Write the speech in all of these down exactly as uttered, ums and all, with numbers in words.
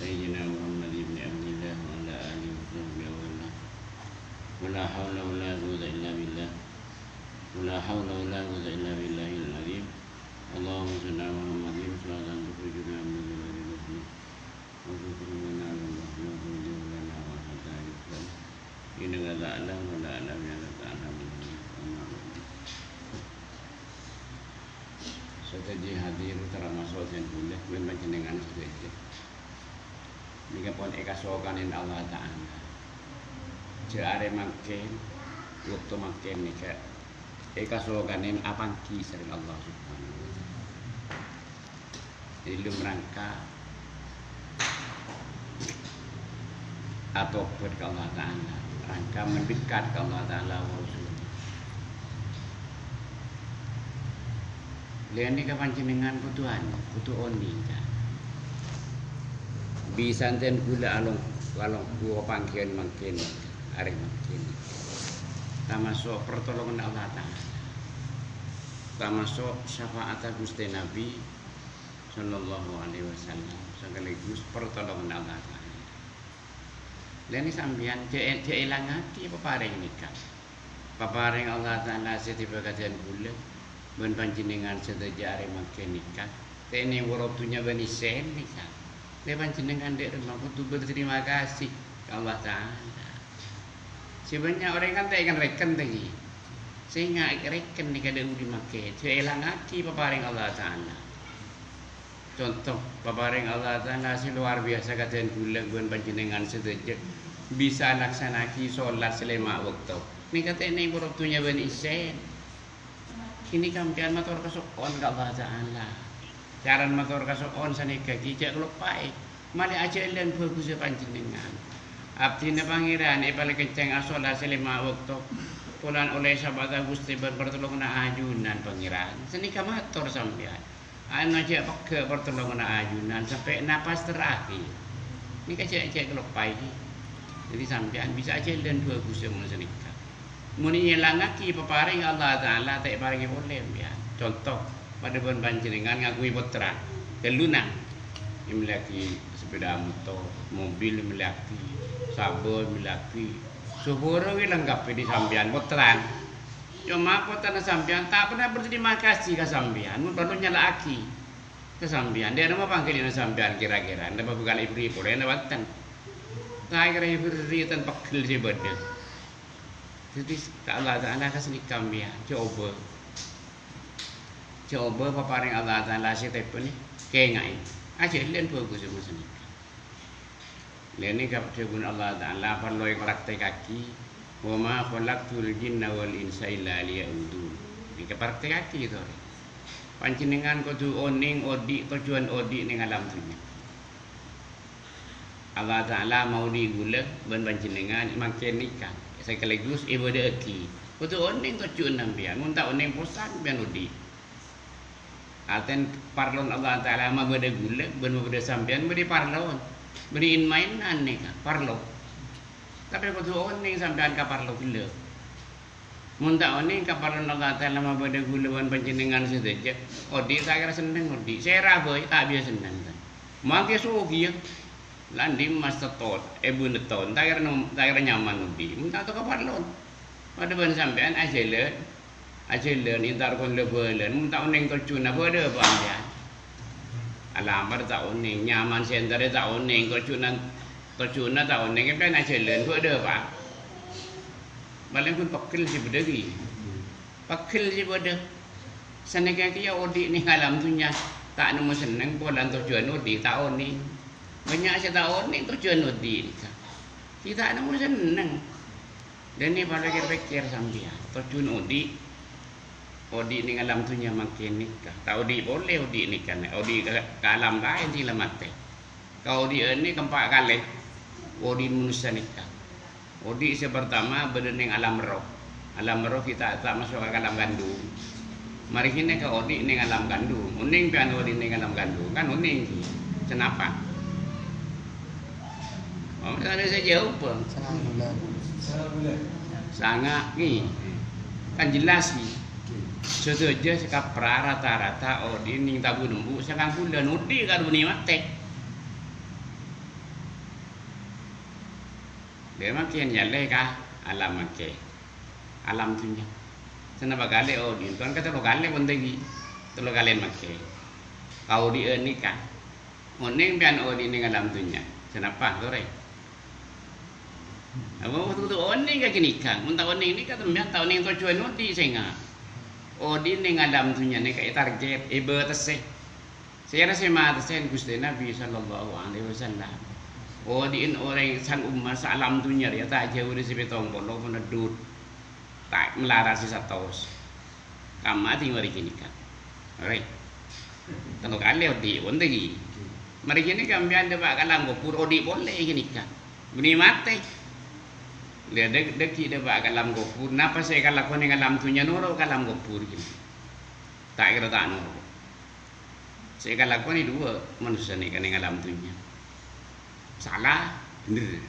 سيدنا محمد بن عبد الله وعلى آله وصحبه وسلم. ولا حول ولا قوة إلا بالله. ولا حول ولا قوة إلا بالله العظيم. اللهم صل على محمد صلاة تخرجنا من ظلمات الوهم وتبلغنا بها الرحمة وتبلغنا بها حتى يغفر إنك تعلم ولا أعلم إنك تعلم. أما بعد. Sadhâjâ hadir termasuk sè bulâ, bân panjhennengngan sadhâjâ. Nèka pon èkasokanè Allah Ta'ala. Jhâ' arè mangkèn, bâkto mangkèn nèka èkasokanè apangghi sareng Allah Subhanahu wa Ta'ala. Jadi, lu merangka atobat ka Allah Ta'ala, rangka mendekat ka Allah Ta'ala wa Rasul. Lènè ka panjhennengngan kodhu anu, kodhu onèng, Ka'. Bi' santen ghulâ along-, alongghu pangghiyân mangkèn, arè mangkèn. Tamaso' pertolongan Allah Ta'ala. Tamaso' syafaat Ghustè Nabi sallallahu alaihi wasallam, sakaligus pertolongan Allah Ta'ala. Lènè sampèyan jhâ', jhâ' èlangaghi paparèng nèka. Paparèng Allah Ta'ala sè tèbâ ka dhân ghulâ bân panjhennengngan sadhâjâ arè mangkèn nèka. Tènè bârâ' dhunnya bân èssèna nèka. Lè panjhennengngan dâ' remma kodhu berterima kasih ka Allah Ta'ala. Sè bânnya' orèng kan ta' èken-rèken, ta' ghi. Sènga' èken-rèken nèka dâ' budi mangkèn, jhâ' èlangaghi paparèng Allah Ta'ala. Conto, paparèng Allah Ta'ala sè lowar biyasa ka dhân ghulâ bân panjhennengngan sadhâjâ bisa laksana'aghi solat sè lèma' bâkto. Nèka tènè bârâ' dhunnya bân èssèna. Kènè' sampèyan mator kaso'on ka Allah Ta'ala. Carana mator kaso'on sanèka ghi' jhâ' kaloppaè. Malè ajhâlân bhâghussâ panjhennengngan. Abdhina Pangèran èpalèkencèng asolat sè lèma' bâkto. Polana ollè syafaat Ghustè bân partolonganna ajunan Pangèran. Sanèka mator sampèyan. Ana jhâ' pegghâ' partolonganna ajunan sampè' napas terakhir. Nèka jhâ', jhâ' kaloppaè. Dhâddhi sampèyan bisa ajhâlân bhâghussâ mon sanèka. Mon èlangaghi paparèng Allah Ta'ala, ta' èparèngè polè sampèyan. Conto, padâ bân panjhennengngan ngaghungè pottra. Ghâlluna. Èmellèyaghi sepeda motor, mobil èmellèyaghi, sabâ èmellèyaghi. Sabhârâng èlengkapè bi' sampèyan, pottrana. Coma pottrana sampèyan ta' pernah berterima kasih ka sampèyan, mon parlo nyala'aghi ka sampèyan. Dâ' remma pangghâliyânna sampèyan kèra-kèra, napa bhâkal èberri' polè napa bhunten? Ta' kèra èberri' ten pegghel sè bâdâ. Dhâddhi, ka Allah Ta'ala ka sanèka sampèyan, coba. Coba paparèng Allah Ta'ala sè tèbâ nè, kèngaè. Ajhâlân bhâghussâ mon sanèka. Lènè ka dhâbuna Allah Ta'ala parlo èpraktekaghi, "Wa ma khalaqtul jinna wal insa illa liya'budun." Nèka èpraktekaghi, torè. Panjhennengngan kodhu onèng odi' tojjhuwân odi' neng alam dhunnya. Allah Ta'ala maodi' ghulâ bân panjhennengngan mangkèn nèka, sakaligus èbâdâ'aghi. Kodhu onèng tojjhuwânna sampèyan, mon ta' onèng possa sampèyan odi'. Artèna parlona Allah Ta'ala mabâdâ ghulâ bân mabâdâ sampèyan bâdâ parlona. Bâdâ in-mainan nèka, parlo. Tapè kodhu onèng sampèyan ka parlo ghellâ'. Mon ta' onèng ka parlona Allah Ta'ala mabâdâ ghulâ bân panjhennengngan sadhâjâ, odi' ta' kèra senneng odi'. Sèra bhâi ta' bisa senneng, kan. Mangkè soghi, yâ. La andi' emmas sèttong èbu sèttong, ta' kèra nom-, ta' kèra nyaman odi'. Mon ta' tao ka parlona. Padâ bân sampèyan ajhâlân. Ajhâlân, entar kon la-bâlân, mon ta' onèng tojjhuwânna, bâdâ apa sampèyan? Alamar ta' onèng, nyaman sè èntarè ta' onèng, tojjhuwânna, tojjhuwânna ta' onèng, sampèyan ajhâlân, bâdâ apa? Palèng ghun pegghel sè bâdâ ghi. Pegghel sè bâdâ. Sanèka kèya odi' neng alam dhunnya, ta' nemmo senneng polana tojjhuwân odi' ta' onèng. Bânnya' sè ta' onèng tojjhuwân odi' nèka. Ghi ta' nemmo senneng. Dhâddhi, palèng kèr-pèkkèr sampèyan, tojjhuwân odi', odi' neng alam dhunnya mangkèn nèka. Ta' odi' polè odi' nèka, odi' ka, ka alam laèn sè la matè. Ka odi' ènè kempa' kalè, odi' manossa nèka. Odi' sè partama bâdâ neng alam roh. Alam roh ghi ta', ta' maso' ka alam kandung. Marè ghânèka odi' neng alam kandung. Onèng pèyan odi' neng alam kandung, kan onèng ghi. Kenapa? Oh, ada saja apa? Sanga' bulân. Sanga' ghi. Kan jelas ghi. Sadhâjâ sè kapra rata-rata odi' neng tabu nembu sanga' bulân, odi' karo bânnè matè. Dhâ' mangkèn nyalè ka alam mangkèn. Alam dhunnya. Sanapa kalè odi'na? Kan katello kalè pon dhâggi'. Tello kalèn mangkèn. Kaodi'ân nèka. Onèng sampèyan odi' nèng alam dhunnya. Sanapa, torè? Apa kodhu onèng ka ghânèka? Mon ta' onèng nèka sampèyan ta' onèng tojjhuwân odi' sènga'. Odi' nèng alam dhunnya nèka ètarget, èbâtessè. Sèra sè matessè Ghustè Nabbhi sallallahu alaihi wasallam. Odi'in orèng sang ommat saalam dhunnya rèya ta' jhâu dhâri sè pèttong polo ponapa dhut. Ta' malarat sè satos. Kamma dhing marè ghânèka. Rè. Tello kalè odi' pon dhâggi'. Marè ghânèka sampèyan dâpa' ka alam kobhur odi' polè ghânèka. Bânnè matè. Lè dhâ-, dhâggi' dâpa' ka alam kobhur. Napa sè èkalakonè nèng alam dhunnya noro' ka alam kobhur ghânèka. Ta' kèra ta' noro'. Sè èkalakonè dhuwâ' manossa nèka nèng alam dhunnya. Sala, bhender.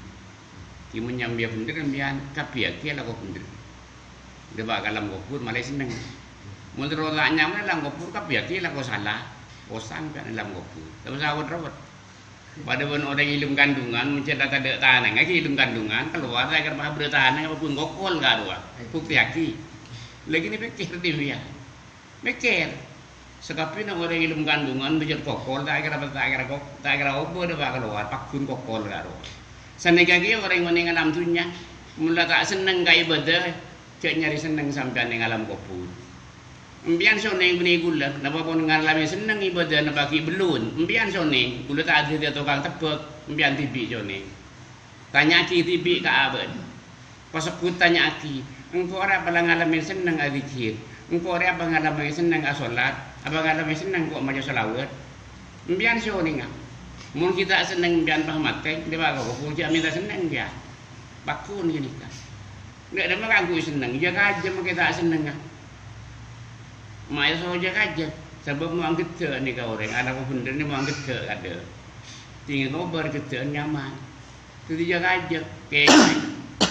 Ghi' mon nyambi bhender sampèyan kabbhiyâghi alako bhender. Dâpa' ka alam kobhur malè senneng. Mon terro ta' nyamana alam kobhur kabbhiyâghi alako sala. Posang kan alam kobhur. Ta' osa wet-rowet. Padâ bân orèng è dâlem kandungan, mon cè' la tadâ' tanangnga, ghi' è dâlem kandungan, kalowar ta' kèra pabra' tanang apa bun kokol karowa. Buktèyaghi. Lagi nè pèkkèr dhimèn. Mèkkèr, sakabbhiyânna orèng è dâlem kandungan bâjâr kokol, ta' kèra, ta' kèra kok-, ta' kèra obâ dâpa' kalowar, paggun kokol karo. Sanèka kèya orèng nèng alam dhunnya, mon la ta' senneng ka ibadah, jhâ' nyarè senneng sampèyan nèng alam kobhur. Empèyan sè onèng bânnè ghulâ, napa pon ngalamè senneng ibadah napa ghi' bellun? Empèyan sè onèng, ghulâ ta' dhâddhiyâ tokang tebbhâk, empèyan dhibi' sè onèng. Tanya'aghi dhibi' ka abâ'na. Pasebbhut tanya'aghi, "Engko' arè apa la ngalamè senneng adzikkèr? Engko' arè apa ngalamè senneng asolat? Apa ngalamè senneng ko' maca shalawat?" Empèyan sè onènga. Mon ghi' ta' senneng empèyan pas matè, dâpa' ka kobhur jhâ' mènta senneng empèyan. Paggun ghânèka. Nè' dâmma kaangghuy senneng, jhâ' kajâ mangkè ta' sennengnga. Ma' èso jhâ' kajâ, sabâb mon anggheddhâ' nèka orèng, alako bhender nè mon anggheddhâ' kadhâng. Dhing èkobâr gheddhâ'ân nyaman. Dhâddhi jhâ' kajâ, kènè.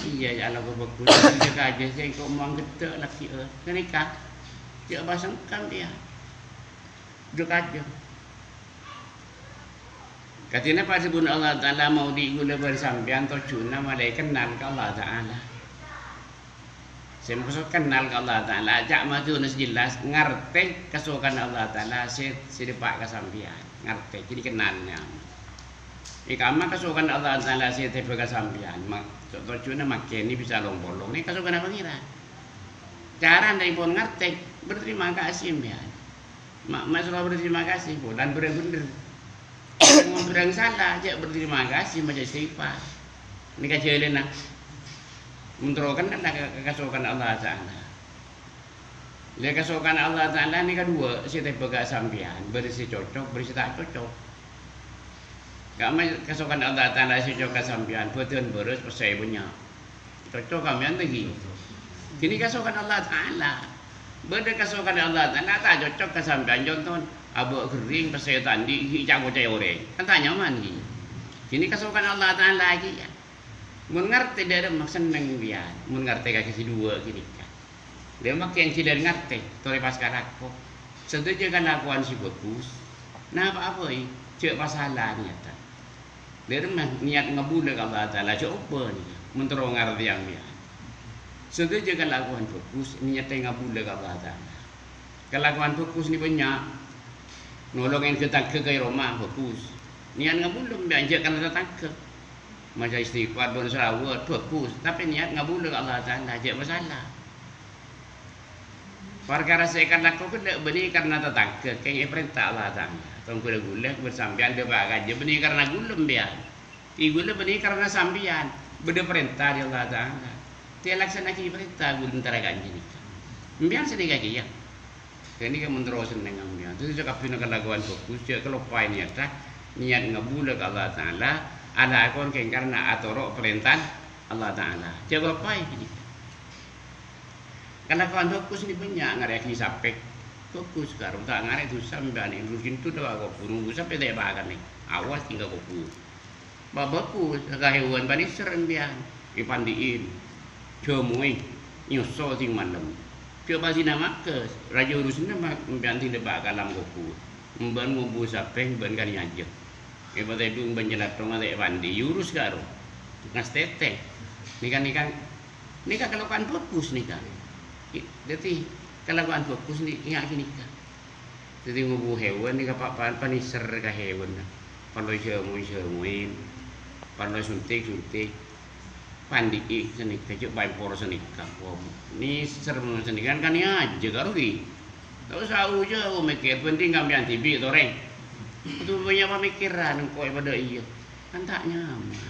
Iyâ, jhâ' alako bhâghus. Dhâddhi jhâ' kajâ, sèngko' mon anggheddhâ' laghi', eh. Ghânèka, jhâ' pasengkan dhiyâ. Jhâ' kajâ. Kadhi napa dhâbuna Allah Ta'ala, maodi' ghulâ bân sampèyan tojjhuna malè kennal ka Allah Ta'ala. Sè maksod kennal ka Allah Ta'ala, ca' madhuna sè jelas, ngartè kasokanna Allah Ta'ala sè, sè dâpa' ka sampèyan. Ngartè, jadi kennal, ya. È kamma kasokanna Allah Ta'ala sè tèbâ ka sampèyan, ma-, tojjhuna mangkèn bisa long-polong. Nè kasokanna Pangèran. Carana èpon ngartè, berterima kasih, sampèyan. Ma', ma' soro berterima kasih, polana bârâng bhender. Mon bârâng sala, jhâ' berterima kasih, maca istighfar. Nèka jhâlânna. Mon terro kennal ka, ka kasokanna Allah Ta'ala. Lè kasokanna Allah Ta'ala nèka dhuwâ', sè tèbâ ka sampèyan, bâdâ sè cocok, bâdâ sè ta' cocok. Kamma kasokanna Allah Ta'ala sè cocok ka sampèyan, bâdân bârâs, pèssè bânnya'. Cocok sampèyan ta' ghi? Ghânèka kasokanna Allah Ta'ala. Bâdâ kasokanna Allah Ta'ala ta' cocok ka sampèyan, contona, abâ' ghering, pèssè ta' andi', ghi' ca'-koca' orèng. Kan ta' nyaman ghi. Ghânèka kasokanna Allah Ta'ala kèya. Mon ngartè dâ' remma senneng sampèyan, mon ngartè kakè sè dhuwâ' ghânèka. Lè mangkèn jhâlân ngartè, torè pas kalako. Sadhâjâ kalakowan sè bhâghus, napa abâi, jhâ' pasala niyadhâ. Lè remma niyat ngabulâ ka Allah Ta'ala, jhâ' obâ nèka, mon terro ngartèya sampèyan. Sadhâjâ kalakowan bhâghus, niyaddhâ ngabulâ ka Allah Ta'ala. Kalakowan bhâghus nè bânnya'. Nolongè tatangghâ ka è roma, bhâghus. Niyat ngabulâ sampèyan, jhâ' karna tatangghâ. Maca istighfar bân shalawat, bhâghus. Tapè niyat ngabulâ ka Allah Ta'ala, jhâ' pasala. Parkara sè èkalako ghellâ' bânnè karna tatangghâ, kèng èparènta Allah Ta'ala. Tong ghulâ-ghulâ bân sampèyan dâpa' kajâ bânnè karna ghulâ sampèyan. È ghulâ bânnè karna sampèyan, bâdâ parènta dâri Allah Ta'ala. Tè' laksana'aghi parènta ghulâ èntara ka'anjhâ nèka. Sampèyan sè nèka kèya. Ghânèka mon terro senneng sampèyan. Dhâddhi sakabbhiyânna kalakowan bhâghus, jhâ' kaloppaè niyaddhâ, niyat ngabulâ ka Allah Ta'ala, alakon kèng karna atoro' parènta Allah Ta'ala. Jhâ' kaloppaè ghânèka. Kalakowan bhâghus nè bânnya' ngarèyaghi sapè. Bhâghus, karo ta' ngarè dhusa mbâna, terros ghânèka dâpa' ka kobhur, nunggu sapè ta' èpakanè. Awas dhing ka kobhur. Bhâghus, ka hèwan panèser sampèyan, èpandi'in, jhâmowè, nyoso dhing malem. Jhâ' pasèna makes, rajâ urusanna ma-, sampèyan dhing dâpa' ka alam kobhur. Mbâna ngobu sapè, mbâna kanè ajâ. Èpatèdung bân calathong ta' èpandi, èurus karo. Ngastètè. Nèka, nèka, nèka kalakowan bhâghus nèka. I-, dhâddhi kalakowan bhâghus nè-, nèka, nèka. Dhâddhi ngobu hèwan nèka pa-, pa-, panèser ka hèwanna. Parlo jhâmo-jhâmoè, parlo suntik-suntik. Pandi'i sanèka, jhâ' bâi poro sanèka. Wah, nèser sanèka kan, kan ajâ karo ghi. Ta' osa jhâ' mèkkèr, penting sampèyan dhibi' torè. Kodhu bânnya' pamèkkèran, engko' è padâ iyâ. Kan ta' nyaman.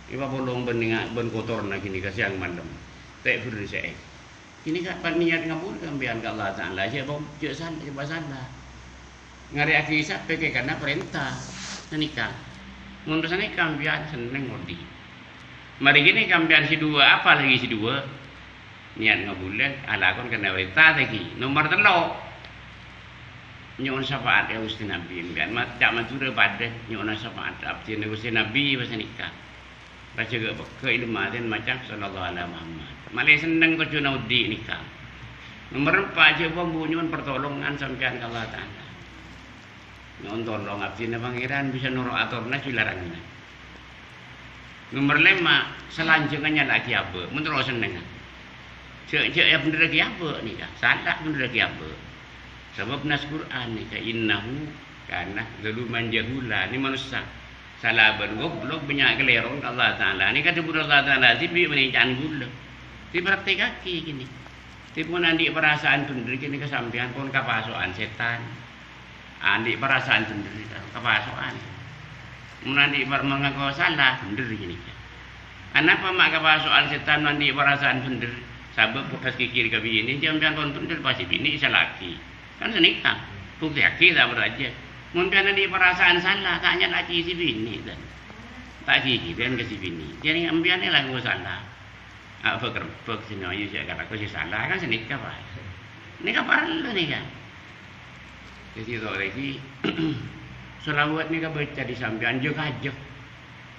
Èpapolong bân nga-, bân kotorna ghânèka sèyang malem. Ta' berri'è. Ghânèka pas niyat ngabulâ sampèyan ka Allah Ta'ala, jhâ' pon-, jhâ' sal-, jhâ' pas sala. Ngarè'aghi sapè karana parènta. Sanèka. Mon sanèka sampèyan senneng odi'. Marè ghânèka sampèyan sè duwâ', apalagi sè duwâ'. Niyat ngabulâ, alakon karana parènta taghi. Nomer tello'. Nyo'on syafaat ka Ghustè Nabbhi, sampèyan ma-, ca' Madhurâ padâ nyo'ona syafaat. Abdhina Ghustè Nabbhi, pas sanèka. Rajâ ghâ'-bâghâ' èlem atèn maca, "Shallallahu ala Muhammad." Malè senneng tojjhuna odi' nèka. Nomer empa', jhâ' bân bu nyo'on partolongan sampèyan ka Allah Ta'ala. Nyo'on tolong abdhina Pangèran bisa noro' atorna jhâ' larangna. Nomer lèma', salanjhângnga nyala'aghi abâ', mon terro sennengnga. Jhâ', jhâ' èbhendherraghi abâ' nèka, sala bhendherraghi abâ'. Sabâb nas Qur'an nèka, "Innahu kana zaluman jahula." Nè manossa sala bân goblok, bânnya' kalèro ka Allah Ta'ala. Nèka dhâbuna Allah Ta'ala dhibi' mènèca'an ghulâ. Dipraktekaghi kènè. Dhâddhi mon andi' parasaan bhendher kènè ka sampèyan pon kapaso'an sètan. Andi' parasaan bhendher, kapaso'an. Mon andi' par-, mangako sala, bhendher ghânèka. Anapa ma' kapaso'an sètan mon andi' parasaan bhendher? Sabâb pas ghighir ka binè, sampèyan pon bhendher, pas sè binè' èsala'aghi. Kan sanèka, buktèyaghi ta' parcajâ. Mon sampèyan andi' parasaan sala, ta' nyala'aghi sè binè', tan. Ta' ghighirân ka sè binè'. Jhâ' rèng sampèyan èlako sala. Abâk-rebbâk sè nyo'on sè kalako sè sala, kan sanèka, Pak. Nèka parlo nèka. Dhâddhi, torè ghi, shalawat nèka bâca dhi' sampèyan jhâ' kajâ.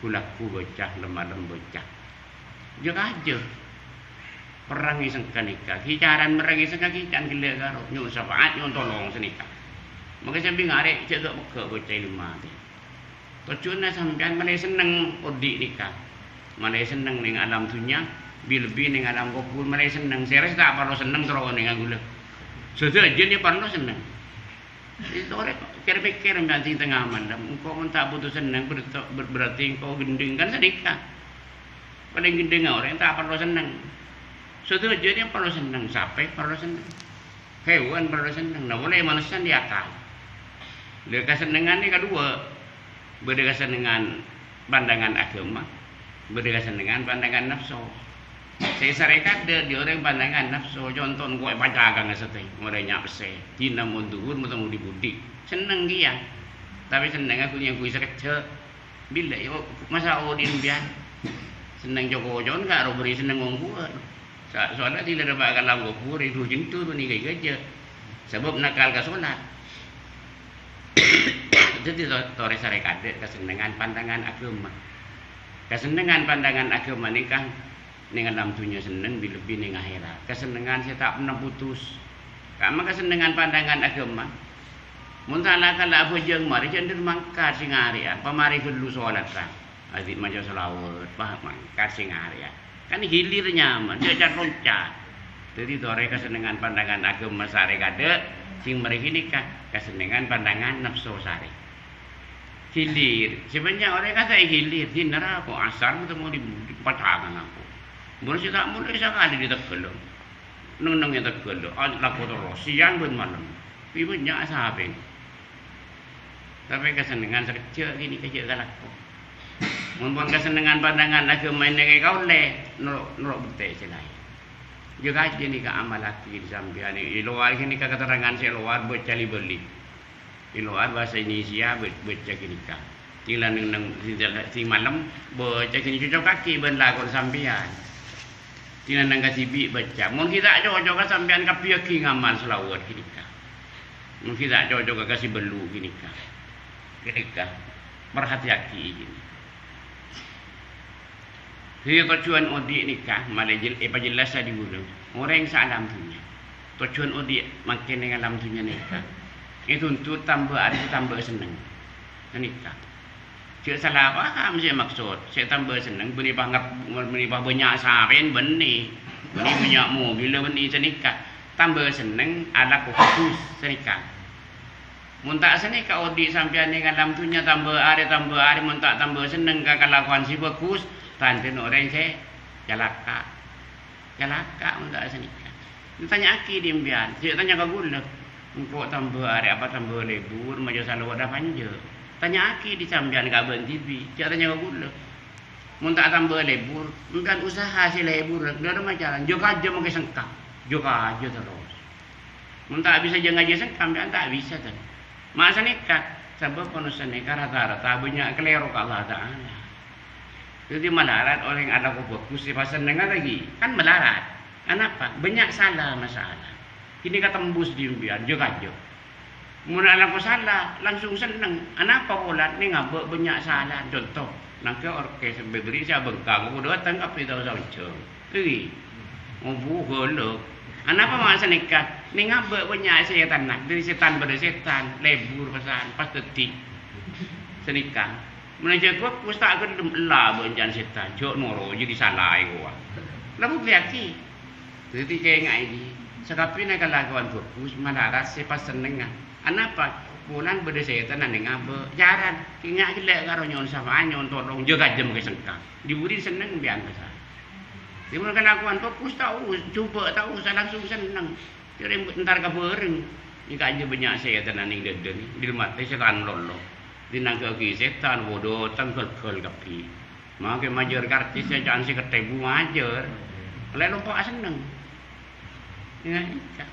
Gu-lagghu bâca, lem-malem bâca. Jhâ' kajâ. Perrang è sengka nèka. Ghi carana merrang è sengka ghi can ghellâ' karo nyo'on syafaat, nyo'on tolong sanèka. Mangkè sampèyan arè jhâ' ghâ'-bâghâ' bâca èlem atè. Tojjhuna sampèyan malè senneng odi' nèka. Malè senneng neng alam dhunnya, bi-, lebbi neng alam kobhur malè senneng. Sè rèya ta' parlo senneng terro neng ghulâ. Sadhâjâna parlo senneng. Torè kèr-mèkkèr sampèyan sè tengnga malem. Engko' mon ta' bhuto senneng, ber-, ber-, berarti engko' ghendheng, kan sanèka. Palèng ghendhengnga orèng ta' parlo senneng. Sadhâjâna parlo senneng, sapè parlo senneng. Hèwan parlo senneng, na polè manossa andi' akal. Lha, kasennengngan nèka dhuwâ', bâdâ kasennengngan pandangan aghâma, bâdâ kasennengngan pandangan napso. Sè èsarè kadâ' dhi' orèng pandangan napso, conto engko' èpacakangnga satèya, orèng nya' pèssè, dina mon dhuhur, mon tang budi-budi, senneng kèya. Tapè sennengnga ghun-, ngangghuy sakejjhâ'. Bilâ, yâ, masa odi'na sampèyan senneng co-koco'na karo bâri' senneng ongghuwân. Sa-, soalla dhilâ rèpa' ka alam kobhur, è dhu-jendhu nèka ghâjâ. Sabâb nakal ka solat. Dhâddhi to-, torè sarè kadâ' kasennengngan pandangan aghâma. Kasennengngan pandangan aghâma nèka neng alam dhunnya senneng, bi-, lebbi neng akhèrat. Kasennengngan sè ta' pernah putus. Kamma kasennengngan pandangan aghâma. Mon ta' la-, ta' la abhâjâng marè, jhâ' endher mangkat sè ngarè'a, pamarè ghâllu solatta. Andi' maca shalawat, pas mangkat sè ngarè'a. Kan hilir nyaman, jhâ' cat-loncat. Dhâddhi torè kasennengngan pandangan aghâma sarè kadâ', sè marè ghânèka, kasennengngan pandangan napso sarè. Hilir, sè bânnya' orèng kan ta' hilir, dinner apa, asar, mon tang budi-budi, pacakan aku. Mon sè ta' molè sakalè dâri Tegal. Neng-neng è Tegal, a-, lako terros, sèyang bân malem. Bi' bânnya' sapè. Tapè kasennengngan sakejjhâ' ghânèka jhâ' kalako. Mon pon kasennengngan pandangan aghâma nèka èkaollè, noro', noro' bhunte sè laèn. Jhâ' kajâ nèka amallaghi sampèyan è lowar ghânèka katerrangan sè lowar bâca li-bâli. È lowar bhâsa Indonesia bâ-, bâca ghânèka. Tinggal neng-, neng-, sè malem bâca ghânèka cocokaghi bân lakon sampèyan. Tinggal neng kadhibi' bâca. Mon ghi' ta' cocoka sampèyan kabbhiyâghi ngamal shalawat ghânèka. Mon ghi' ta' cocoka ka sè bâllu' ghânèka. Ghânèka. Parhatèyaghi ghânèka. Dhâddhi, tojjhuwân odi' nèka malè jel-, èpajellassa dhi' ghulâ, orèng saalam dhunnya. Tojjhuwân odi' mangkèn neng alam dhunnya nèka ètuntut tamba arè tamba senneng. Ghânèka. Jhâ' sala paham sè maksod. Sè tamba senneng bânnè pangep-, bânnè pabânnya' sapèn bânnè. Bânnè bânnya' mobil bânnè sanèka. Tamba senneng alako bhâghus sanèka. Mon ta' sanèka odi' sampèyan neng alam dhunnya tamba arè, tamba arè, mon ta' tamba senneng ka kalakowan sè bhâghus, tandhâna orèng sè calaka'. Calaka' mon ta' sanèka. Tanya'aghi dhi' sampèyan, jhâ' tanya ka ghulâ. Engko' tamba arè apa tamba lebur, maca salawat apa enjâ'? Tanya'aghi dhi' sampèyan ka abâ'na dhibi', jhâ' tanya ka ghulâ. Mon ta' tamba lebur, sampèyan usaha sè lebur, dhâ' remma carana, jhâ' kajâ makè sengka, jhâ' kajâ terros. Mon ta' bisa jhâ' ngajhi sengka, sampèyan ta' bisa, tan. Ma' sanèka, sabâb manossa nèka rata-rata bânnya' kalèro ka Allah Ta'ala. Dhâddhi malarat orèng alako bhâghus sè pasennengngan lagi, kan malarat. Anapa? Bânnya' sala masalah. Kènè' katembus dhi' sampèyan, jhâ' kajâ. Mon alako sala, langsung senneng. Anapa polana neng abâ' bânnya' sala? Conto, nangghâ orkes bâbâri' sè abhângkang, kodhu dâteng kabbhi tao saonjhâng. Wi. Obu golok. Anapa ma' sanèka? Neng abâ' bânnya' sètanna, dhâri sètan bâdâ sètan, lebur pasan, pas dhâddhi sanèka. Mon jhâ' bhâghus ta' ghellem, ella bânnya'an sètan, jhâ' noro' jâ' disalaè kowa. La buktèyaghi. Dhâddhi kaènga'è, sakabbhiyânna kalakowan bhâghus malarat sè pasennengngan. Anapa? Polana bâdâ sètanna neng abâ'. Carana, kaènga'è ghellâ' karo nyo'on sapa'at, nyo'on tolong, jhâ' kajâ makè sengka. Dhi-budhi senneng sampèyan, bisa. Dhâddhi mon kalakowan bhâghus, ta' us-, jhubâ' ta' osa langsung senneng. Jhâ' rèng entar ka bhâreng. Nèka jhâ' bânnya' sètanna neng dâdâna, dhâri matè sètan lolo. Dinangghâ'aghi sètan, kodhu tangghâl-ghâl kabbhi. Makè majâr karcis sè ca'na sè kètèbu majâr. Lè lompo'a senneng. Ya, èngka.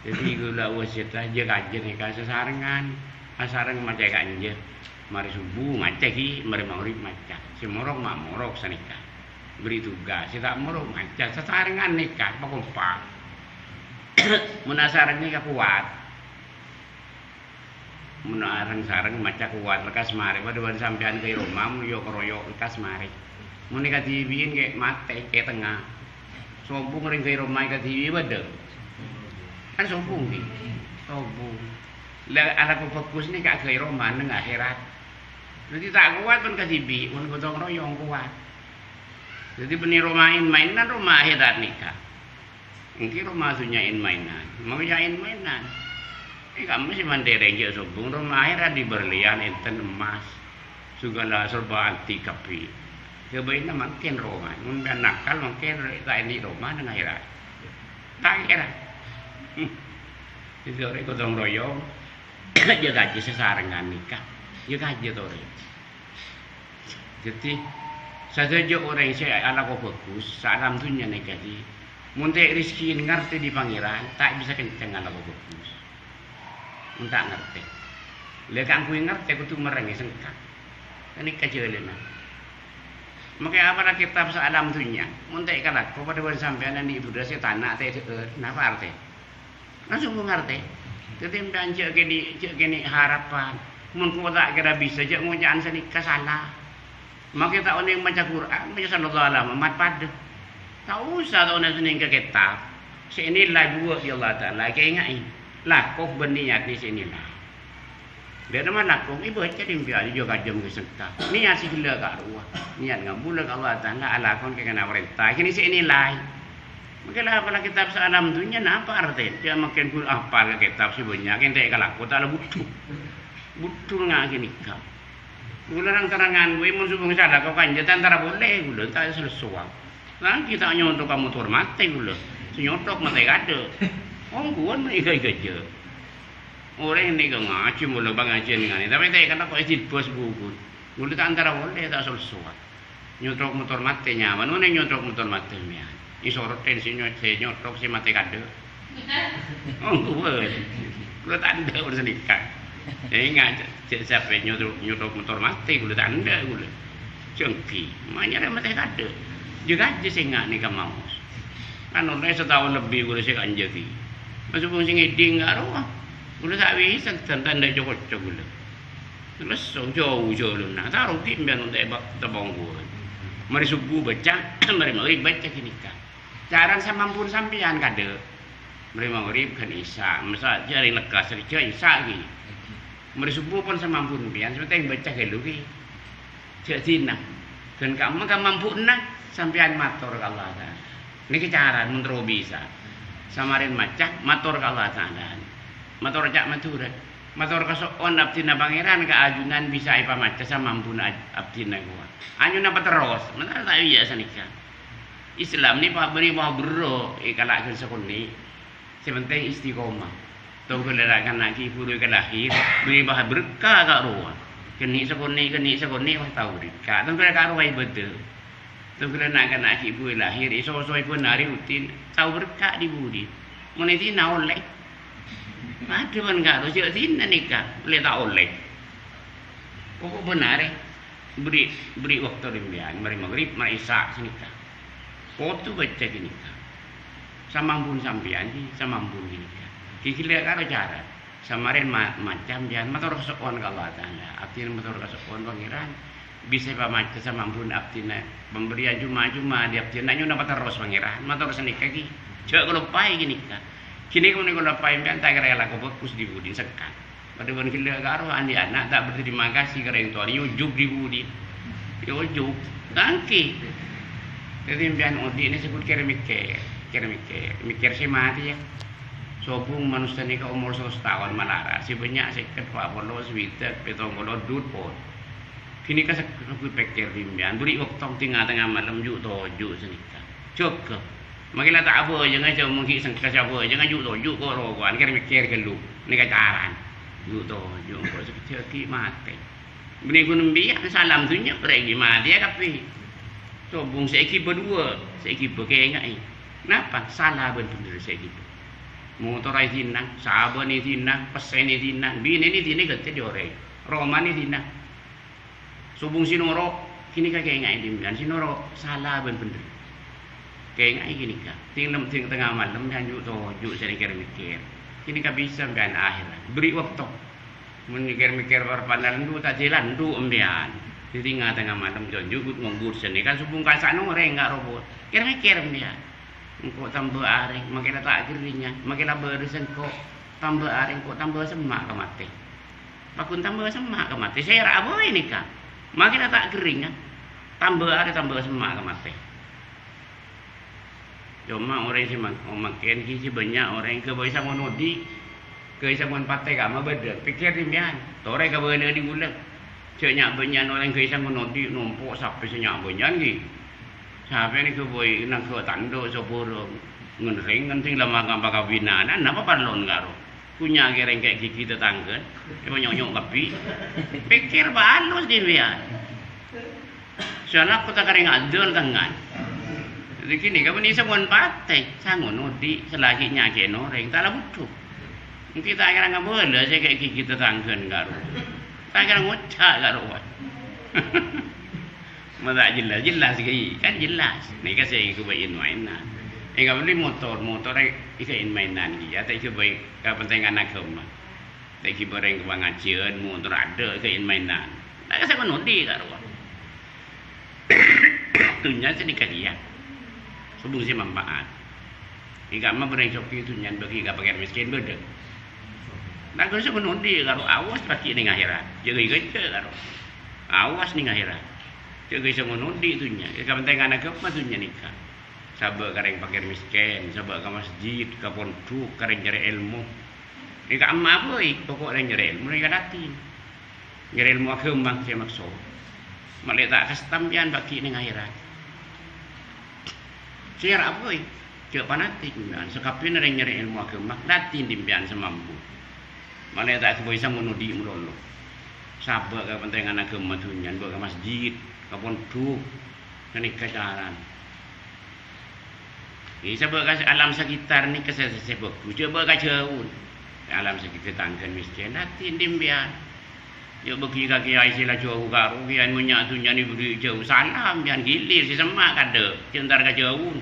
Dhâddhi ghulâ wasiyat jhâ' kajâ nèka sasarengngan. Asareng maca ka'anja. Marè subuh maca ghi, marè maghrib maca. Sè morok ma' morok sanèka. Bâri' tugas. Sè ta' morok maca. Sasarengngan nèka pakompak. Mon asareng nèka kowat. Mon areng-sareng maca kowat lekkas marè, padâ bân sampèyan ka è roma, mon yok-royok lekkas marè. Mon è kadhibi'ân kè' matè, kè' tengnga. Sobung rèng ka è roma è kadhibi' bâdâ. Kan sobung, ghi? Sobung. La, alako bhâghus nèka ka è roma neng akhèrat. Dhâddhi ta' kowat bân kadhibi', mon gotong royong kowat. Dhâddhi bânnè roma in-mainan, roma akhèrat nèka. Èngghi roma dhunnya in-mainan, maca in-mainan. È kamma sè mandhâr jhâ' sobung, roma akhèrat dhi' bârlian, ènten emmas, sogala serba antik kabbhi. Jhâ' bâ'na mangkèn roma, mon bâ'na nakal mangkèn ta' andi' roma neng akhèrat. Ta' kèra. Dhâddhi orèng gotong royong, jhâ' kajâ sasarengngan nèka, jhâ' kajâ torè. Dhâddhi, sadhâjâ orèng sè alako bhâghus, saalam dhunnya nèka dhi, mon ta' rejhekkèna ngartè dhi Pangèran, ta' bisa kenceng alako bhâghus. Mon ta' ngartè. La kaangghuy ngartè kodhu marengngè sengka. Ghânèka jhâlânna. Makè apala kètab saalam dhunnya, mon ta' èkalako padâ bân sampèyan andi' bhudhâ sè tana' ta' èdhâ'âr, napa artèna? Langsung ngartè. Dhâddhi, sampèyan jhâ' kènè', jhâ' kènè' harapan. Mon engko' ta' kèra bisa, jhâ' ngoca'an sanèka sala. Makè ta' onèng maca Qur'an, maca sallallahu alaihi Muhammad padâ. Ta' osa ta' onèng sanèka kètab. Sè ènilai buwâ' bi' Allah Ta'ala, kaènga'è. Lako bân niyat nè sè ènilai. Dhâ' remma lako, èbâca dhi' sampèyan, jhâ' kajâ makè sengka. Niyat sè ghellâ' ka rowa. Niyat ngabulâ ka Allah Ta'ala, alakon kèngèna parènta. Kènè' sè ènilai. Makè la apala kètab saalam dhunnya, napa artèna? Jhâ' mangkèn ghun apal ka kètab sè bânnya', kèng ta' èkalako, ta' la budhu. Budhu nga' ghânèka. Ghulâ rang-terrangan, kowe mon sobung sala ka kanja ta' antara polè, ghulâ ta' salesowa. Lagi ta' nyothok ka motor matè ghulâ. Sè nyothok matè kadâ'. Ongghuwân mè' èghâ-èghâjâ. Orèng nèka ngajhi, molo pangajiân nganè, tapè ta' èkalako, èdilbâs bughun. Ghulâ ta' antara polè, ta' salesowa. Nyothok motor matè nyaman, onèng nyothok motor matè mèyan. Èsorot sè nyo-, sè nyothok sè matè kadâ'. Ongghuwân. Ghulâ ta' endâ' mon sanèka. Ènga', jhâ', jhâ' sapè nyothok, nyothok motor matè, ghulâ ta' endâ' ghulâ. Jhânggi, manyarè matè kadâ'. Jhâ' kajâ sè nga' nèka maos. Kan ollè sataon lebbi ghulâ sè kanjâ ghi. Masuk wong sè ngèdhing karo, ghulâ ta' bisa, ta' endâ' co-ngoco ghulâ. Lesso, jhâu jhâlânna. Ta' rogi sampèyan onta'è ba-, teppa ongghuwân. Marè subuh baca, marè maghrib baca ghânèka. Carana samampuna sampèyan kadâ'. Marè maghrib ghân isya'. Masa jhâ' rèng lekkas rèya isya' ghi. Marè subuh pon samambu sampèyan, sè pentèng baca ghâllu ghi. Jhâ' dinah. Ghân ka'emma kamampuanna sampèyan mator ka Allah Ta'ala. Nèkè cara mon terro bisa. Samarèn maca, mator ka Allah Ta'ala. Mator ca' Madhurâ. Mator kaso'on abdhina Pangèran ka ajunan bisa èpamaca samambuna aj-, abdhina kowa. Anyona paterros, mènta ta' iyâ sanèka. Islam nè pa-, bâri' pa berro, èkala' ghân sakonè'. Sè pentèng istiqomah. Tongghâl na'-kana' ghi' bhuru èkalahèr, bâri' bâ-, berkah ka' rowa. Kènè' sakonè', kènè' sakonè', wah, tao berkah. Tongghâl ka' rowa ibâdâ. Tongghâl na'-kana' ghi' bhuru lahèr, èsosoè bân arè udin, tao berkah dhi-budhi. Mon è dinna ollè. Padâ bân ka' rowa, jhâ' dinna nèka, ollè ta' ollè. Pokok bân arè. Bâri', bâri' bâkto sampèyan, marè maghrib, marè isya' sanèka. Kodhu baca ghânèka. Samambun sampèyan, ghi, samambun ghânèka. Ghi ghellâ' karo cara. Samarèn ma-, maca sampèyan, mator kaso'on ka Allah Ta'ala. Abdhina mator kaso'on, Pangèran, bisa èpamaca samambun abdhina. Pemberian cuma-cuma dhi abdhina, nyona paterros, Pangèran. Mator sanèka, ghi. Jhâ' kaloppaè ghânèka. Ghânèka mon èkaloppaè sampèyan, ta' kèra èlako bhâghus dhi-budhi, sengka. Padâ bân ghellâ' karo andi' ana' ta' berterima kasih ka rèng towana, nyojog dhi-budhi. Nyojog. Tangghi. Dhâddhi sampèyan odi' nè sè ghun kèr-mèkkèr, kèr-mèkkèr, mèkkèr sè matè, yâ. Sobung manossa nèka omor satos taon malarat, sè bânnya' sèket, pa' polo, swidak, pètong polo, dut pon. Ghânèka sè ghun pèkkèr sampèyan, bâri' bâkto tengnga-tengnga malem, ju'-toju' sanèka. Jâgâ. Makè la ta' abhâjângnga, jhâ' mon ghi' sengka sè abhâjângnga ju'-toju' ko'-roko'an, kèr-mèkkèr ghâllu. Nèka carana. Ju'-toju' engko' sakejjhâ' ghi' matè. Bânnè ghun embiyan salam dhunnya, bârâi ghi' matèya kabbhi. Sobung sè èghibâ duwâ', sè èghibâ kènga'è. Napa? Sala bân bhendher sè èghibâ. Motorra èdinna, sabâna èdinna, pèssèna èdinna, binèna èdinna ghântè dhi orèng. Romana èdinna. Sobung sè noro', ghânèka kènga'è dhimèn, sè noro' sala bân bhendher. Kènga'è ghânèka, tèng-, tèng-, tengnga malem, sampèyan ju'-toju' sè kèr-mèkkèr. Ghânèka bisa sampèyan ahèr, bâri' bâkto. Mon kèr-mèkkèr parpana landhu', ta' jhâ' landhu' sampèyan. Dhâddhi tengnga-tengnga malem, ju'-toju' ngongghu sènèka sobung kassa' orèng ka' robot. Kèr-mèkkèr sampèyan. Engko' tamba arè, makè la ta' ghâringnga, makè la bârâs engko', tamba arè engko' tamba semma' ka matè. Paggun tamba semma' ka matè, sèra abâi nèka. Makè la ta' ghâringnga, tamba arè tamba semma' ka matè. Coma orèng sè mang-, mangkèn ghi sè bânnya' orèng ghâbây sangon odi'. Ghâbây sangon patè ka'emma bâdâ. Pèkkèr sampèyan, torè kabâlâ dhi ghulâ. Jhâ' nya'-bânnya'an orèng ghâbây sangon odi', nompo' sapè sè nya'-bânnya'an ghi. Sapè nèka ghâbây nangghâ tandhâ sabhârâng, ngen-rèngngen sè la mangka pakabinan, napa parlona karo? Ghun nya' kèrèng kè' ghighi tatangghâna, èpanyonyo' kabbhi. Pèkkèr bâlus dhimèyan. Sè alako ta' karèng adâl tengngan. Dhâddhi ghânèka bânnè sangon patè, sangon odi', sè la ghi' nyakè'è orèng, ta' la budhu. Ènggi ta' kèra ngabâlâ sè kè' ghighi tatangghâna karo. Ta' kèra ngoca' karo, wah. Ma' ta' jelas, jelas ghi, kan jelas. Nèka sè èghâbây in-mainan. Èghâbây motor, motor è-, èghâbây in-mainan ghi, ya, ta' èghâbây kapentèngan aghâma. Ta' èghâbây rèng pangajiyân, motor adâ', èghâbây in-mainan. Ta' kèra sangon odi' karo. Dhunnya sè nèka kèya. Sobung sè manfaat. Ènggi ka'emma bâreng soghi dhunnya bâgi ka pakèr mèskèn bâdâ. Nah, ghun sangon odi' karo awas paghi' neng akhèrat. Jâgâ ghânjhâ karo. Awas neng akhèrat. Jâgâ sangon odi' dhunnya. È kapentèngan aghâma dhunnya nèka. Sabâ' ka rèng pakèr mèskèn, sabâ' ka masjid, ka pondhuk, ka rèng nyarè èlmo. È ka'emma bhâi, pokok rèng nyarè èlmo nèka latèn. Nyarè èlmo aghâma sè maksod. Malè ta' kasta sampèyan bâgi neng akhèrat. Sè ra bhâi, jhâ' fanatik, sampèyan sakabbhiyânna rèng nyarè èlmo aghâma, latèn dhimpèyan sè mambu. Malè ta' èghâbây sangon odi' malolo. Sabâ' ka kapentèngan aghâma dhunnya, bâ' ka masjid, ka pondhuk. Ghânèka carana. È, sabâ' ka alam sakitar nèka sè, sè, sè bhâghus, jhâ' bâ' ka jhâu. Alam sakitar tatangghâna mèskèn, latèn dhimpèyan. Jhâ' bâgi ka kèyaè sè la jhâu karo, kèyaè mon nya' dhunnya nè bâdâ è jhâu, salam, sampèyan ghilèr, sè semma' kadâ', jhâ' entar ka jhâu.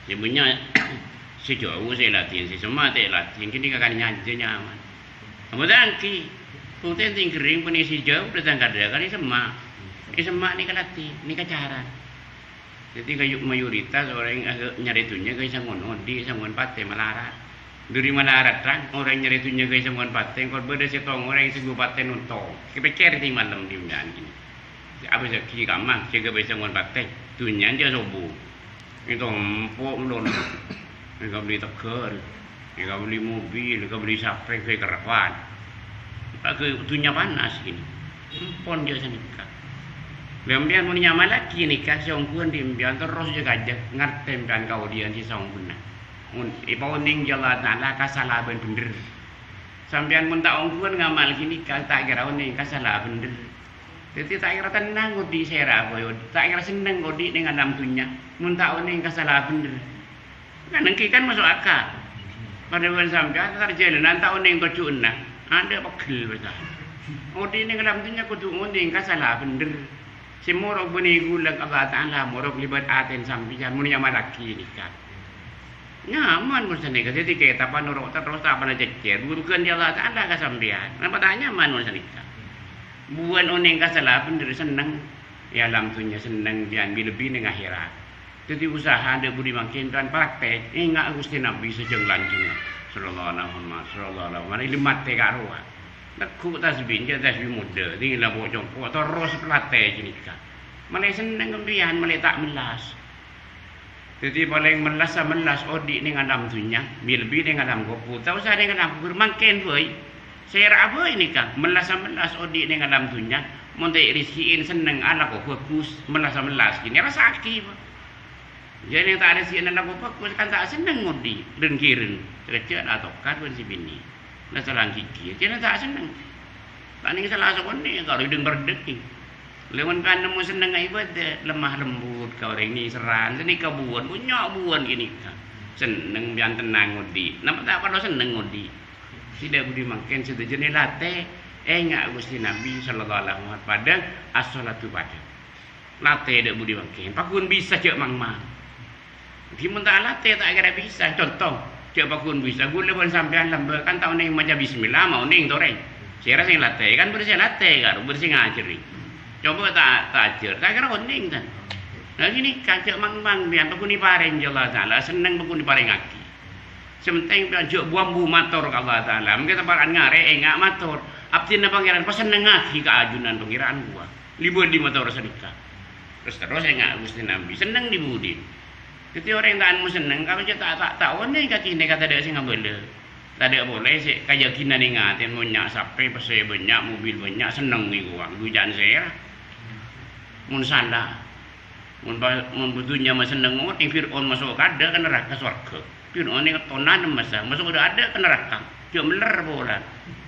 Sè bânnya' sè jhâu sè latèn, sè semma' ta' latèn, ghânèka kan nyajâ nyaman. Apa ta' ènggi? Bhuktèna tèng ghering bânnè sè jhâu dâteng kadâ' kan èsemma'. Èsemma' nèka latèn, nèka carana. Dhâddhi, kayu mayoritas orèng, eh, nyarè dhunnya kayu sangon odi', sangon patè malarat. Dhâri malaradhân, orèng nyarè dhunnya ghâbây sèngko' patè, engko' bâdâ sèttong orèng sè ghâbây patè nontong. Èpèkkèr dhing malem dhimèn kènè. Apa sè ghi' kamma, sè ghâbây sèngko' patè, dhunnya jhâ' sobu. Ètompo' malolo. Èkabelli tegghâl, èkabelli mobil, èkabelli sapè, èkabelli kerrèpan. Pagghâ dhunnya panas kènè. Empon jhâ' sanèka. Sampèyan mon nyamallaghi nèka, sè ongghuwân dhimèn terros jhâ' kajâ, ngartè sampèyan kaodi'ân sè saongghuna. Mon èpaonèng jhâ' Allah Ta'ala ka sala bân bhendher. Sampèyan mon ta' ongghuwân ngamal ghânèka, ta' kèra onèng ka sala bhendher. Dhâddhi ta' kèra tennang odi' sèra, boy, ta' kèra senneng odi' neng alam dhunnya, mon ta' onèng ka sala bhendher. Kan èngghi kan maso' akal. Padâ bân sampèyan, tar jhâlânan ta' onèng tojjhuwânna, adâ' pegghel bâsa. Odi' neng alam dhunnya kodhu onèng ka sala bhendher. Sè morok bânnè ghulâ ka Allah Ta'ala, morok lèbât atèna sampèyan, mon nyamallaghi nèka. Nyaman mon sanèka, dhâddhi kètabbhân noro' terros ta' bâna cèccèr, bhuru ghândhi Allah Ta'ala ka sampèyan. Napa ta' nyaman mon sanèka? Buwân onèng ka sala bhendher senneng, è alam dhunnya senneng, bi-, bi-, lebbi neng akhèrat. Dhâddhi usaha dhâ' budi mangkèn kan praktek, enga' Ghustè Nabbhi sajâng lanjhângnga, sallallahu alaihi Muhammad, sallallahu alaihi Muhammad, èlem matè ka' rowa. Neggu' tasbih, jhâ' tasbih modâ, dhing la po'-compo', terros palatè ghânèka. Malè senneng sampèyan, malè ta' mellas. Dhâddhi palèng mellassa mellas odi' neng alam dhunnya, bi-lebbi neng alam kobhur. Ta' osa neng alam kobhur, mangkèn bhâi. Sèra'a bhâi nèka, mellassa mellas odi' neng alam dhunnya, mon ta' èrejiki'in senneng alako bhâghus, mellassa mellas kènè rassa'aghi, Pa'. Jhâ' neng ta' rejiki'in alako bhâghus, kan ta' senneng odi', rèng-kèrèng, sakejjhâ' la atokar bân sè binè'. La salang ghighi, jhâ' neng ta' senneng. Ta' neng sala sakonè', karo dhing-berdhing. Lèman kan nemmo sennengnga ibâdâ, lemah lembut ka orèng nèserran, sanèka buwân, bânnya' buwân ghânèka. Senneng bân tennang odi', napa ta' parlo senneng odi'? Sè dhâ' budi mangkèn sadhâjâna latè, enga' Ghustè Nabbhi sallallahu alaihi wasallam padâ, as-shalatu padâ. Latè dhâ' budi mangkèn, paghun bisa jhâ' mang-mang. Dhimèn ta' latè ta' kèra bisa. Conto, jhâ' paghun bisa, ghulâ bân sampèyan lambâ' kan ta' onèng maca bismillah, ma' onèng torè. Sèra sè latè, kan bâdâ sè latè karo, bâdâ sè ngajhâri. Coba ta', ta' ajhâr, ta' kèra onèng, ta'. Nah, ghânèka jhâ' mang-mang, bân paghun èparèng, insyaallah ta'ala, senneng paghun èparèngaghi. Sè pentèng, bân jhâ' bu-ambu mator ka Allah Ta'ala. Mangkèn ta' para'an ngarè', enga' mator. Abdhina Pangèran pasennengngaghi ka ajunan Pangèran, buwâ. Li-bâli mator sanèka. Terros-terros enga' Ghustè Nabbhi, senneng di-budi. Dhâddhi orèng ta' masenneng, kalau jhâ' ta', ta', ta' onèng ka kènè ka tadâ' sè ngabâlâ. Tadâ' polè sè kayakinan è atèna, bânnya' sapè, pèssè bânnya', mobil bânnya', senneng nèko, wah, ghujân sèra. Mon sala, mon pa-, mon dhunnya masenneng, mon Fir'aun maso' ka adâ' ka naraka sowarghâ. Fir'aun nèko tonan masa, maso' adâ' ka naraka. Jhâ' mèller polana.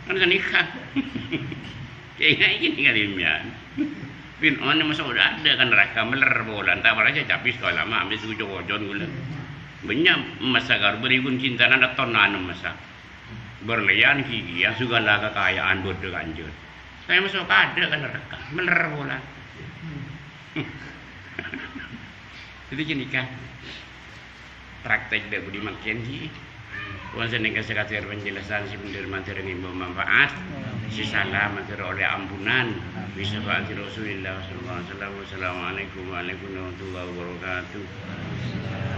Kan sanèka. Kènga' iki nèng kalimbiyân. Fir'aun maso' adâ' ka naraka, mèller polana. Ta' parajâ cabis ka ulama, ambil suju ojon ghulâ. Bânnya' masa karo bâri' ghun cintana tonan masa. Berlian, ghighiyân, segala kekayaan bâdâ kanjât. Tapè maso' ka adâ' ka naraka, mèller polana. Dhâddhi ghânèka. Praktek dhâ' budi mangkèn, ghi. Pon sanèka sakadhâr penjelasan sè bhendher mandhâr ngèmbâ manfaat, sè sala mandhâr ollè ampunan, bi syafa'ati Rasulillah sallallahu alaihi wasallam. Wassalamualaikum warahmatullahi wabarakatuh.